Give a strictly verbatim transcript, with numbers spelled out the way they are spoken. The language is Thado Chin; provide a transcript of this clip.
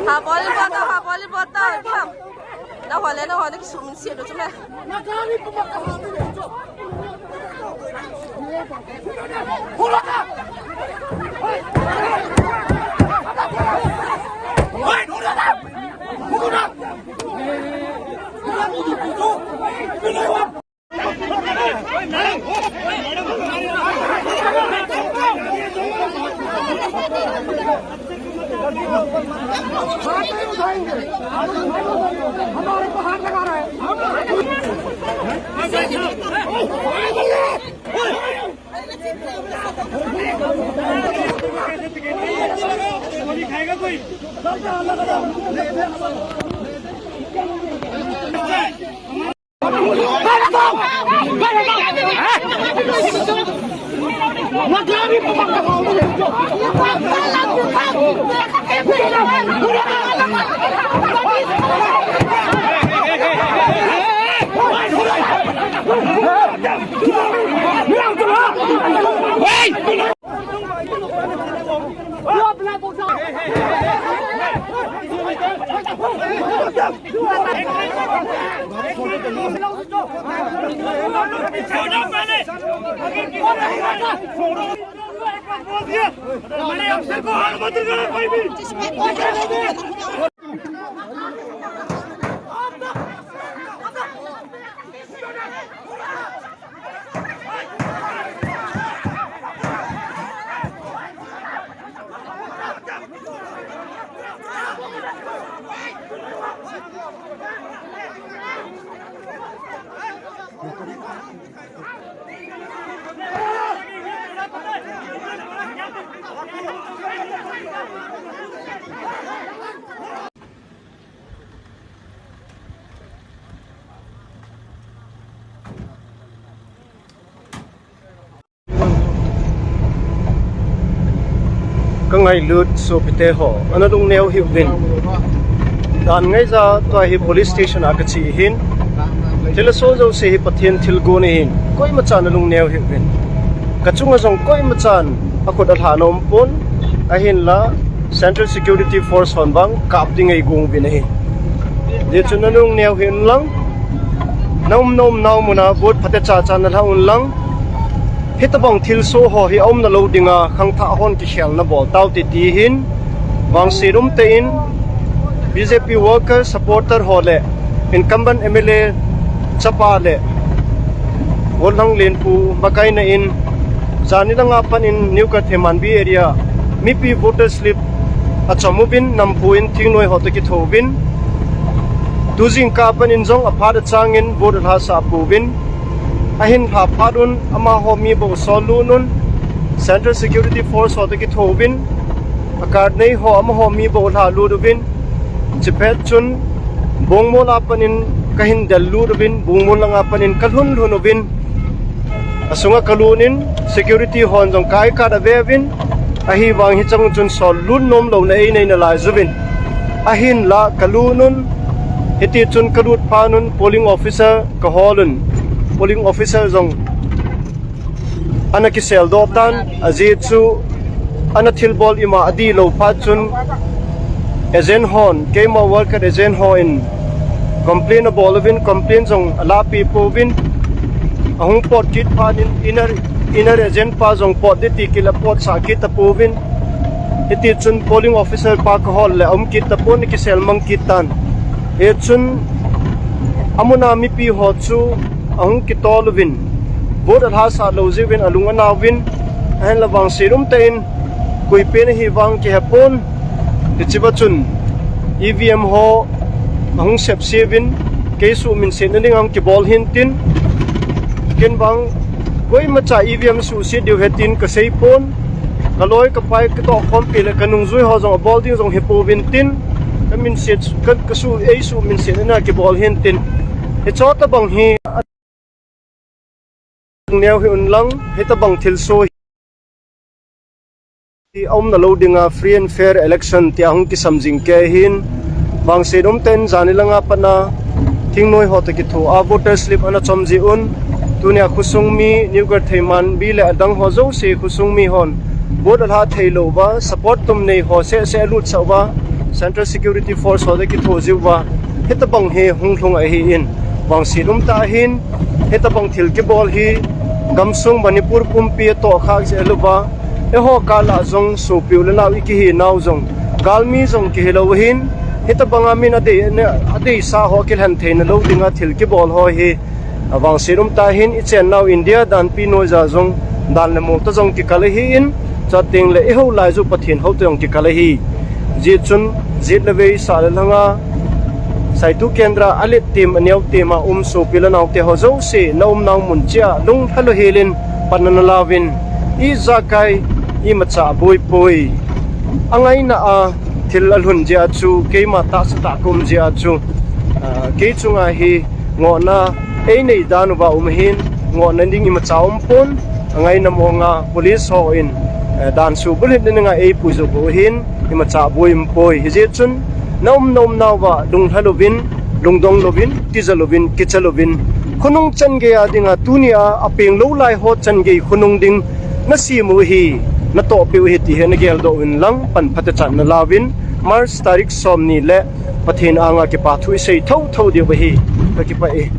Half volleyball to, half volleyball to, Ibrahim. Na hole, na hole, ki sumin siya do chume. हाथ नहीं उठाएंगे। हमारे को हाथ लगा रहा है। गोली खाएगा कोई? मैंने अफसर को हाथ मत लगाना कोई भी। Ka ngailut sopite ho, ana lungneo hih uvin. Dan ngaija tua hi police station a kache ahin. Thilsoh jouse hi Pathen thilgon ahin. koimachan alungneo hih uvin. Kachunga jong koimachan akhut alha nom pon, ahinla Central Security Force hon vang kap ding eigong uvin ahi. Hijeh chun nalungneo hih un lang, naum naumnau muna vote phatecha cha nalha un lang, hitobang thilsoh ho hi aumna lou dinga khangthah hon kikhelna bol taute ti hin, vangset umtah in B J P worker, supporter ho le incumbent M L A chapa le Volhang Lenpu makaina in, jani langa pat in New Kathmandu area mipi voter slip achom uvin, namphu in thingnoi ho toh kitho uvin, tu jingkah pat in jong aphat achang in vote alhahsah pouvin, ahin lha phat un amaho mi bou asol lut un, Central Security Force ho toh kitho uvin, a card nei ho amaho mi bou alha lut uvin, chupet chun Bungmol a pat in kahin del lut uvin, Bungmol langa pat in kalhun lhun uvin, asunga kalut in security hon jong ka I card ave uvin, ahivang hicheng chun sol lut nom louna einei nalai uvin, ahinla kalut un, hiti chun kalut phat un polling officer kahol un, polling officer jong ana kiseldoh tan, ajeh chu ana thilbol ima adihlou phat chun agent hon, keima worker agent hon complain abol uvin, complain jong alahpeh pouvin, ahung pot kit phat in inner, inner agent pa jong pot ding ti kila potsah kit tapouvin, hiti chun polling officer pa kahol le aum kit tapon, akiselmang kit tan. Hichun amuna mipi ho chu ahung kitol uvin, vote alhahsah lou jeh uvin alung anauvin, ahinla vangset umtah in koipen ahi vang kihepon, hicheva chun E V M ho ahung sepse uvin, kei suhminsetna dinga ahung kibol hintin, ken vang koimacha E V M suhset diu ahi tin kaseipon, kaloi kapai katohkhompi le kanungjui ho jong abol ding jong hipouvintin, kaminset, ka, kasuh, eisuhminsetna dinga kibol hintin, hiche tobang hi neo hih un lang, hitobang thilsoh hi aumna lou dinga free and fair election tia hung kisam jing kei hin, vangset umtah in jani langa pat a thingnoi ho toh kitho a voter slip ana chom jeh un, tunia khosung mi, New Kathmandu le adang ho jouse khosung mi hon vote alha theilouva, support tum nei ho sehseh alutsah uva, Central Security Force ho toh kitho jeh uva, hitobang hi hung lhung ahin, vangset umtah ahin, hitobanga thil kibol hi gamsung Manipur pumpi atohkhah jeh ahiuva, eiho kah a jong sopi u le nao ikihinau jong, galmi jong kihilou ahin, hitobanga min adei, adeisah ho akilhen theina lou dinga thil kibol ho hi, avangset umtah in ichennau India danpi noija jong dan le mol toh jong kikal ahin, chuteng le eiho laiju Pathen hou toh jong kikal ahi. Hijeh chun jet le vei, sah le lhanga, Saitu Kendra a alet tem aneo tema um sopi le naote ho jouse, naumnau mun cheh a lunglhai louhelin panna nalauvin, ijakai imacha aboipoi. Angaina a thil alhun jeh a chu, keima tahsa tah kaum jeh a chu, ah, kei chunga hi ngohna einei dan uva um ahin, ngohna ding imacha umpon, angaina monga police hon, eh, dan subulhit dinga eipuijuh u ahin, imacha aboi umpoi. Hijeh chun naum naumnauva lunglhai louvin, lungdong louvin, tija louvin, kicha louvin, khonung changei a dinga tunia apeng lou lai ho changei khonung ding nasem u ahi, natohpeh u ahi ti hi nageldoh uvin lang, pan phatecha nalauvin, March tarik somni le Pathen anga kipa thu isei thotho diu ahi. Kakipah e.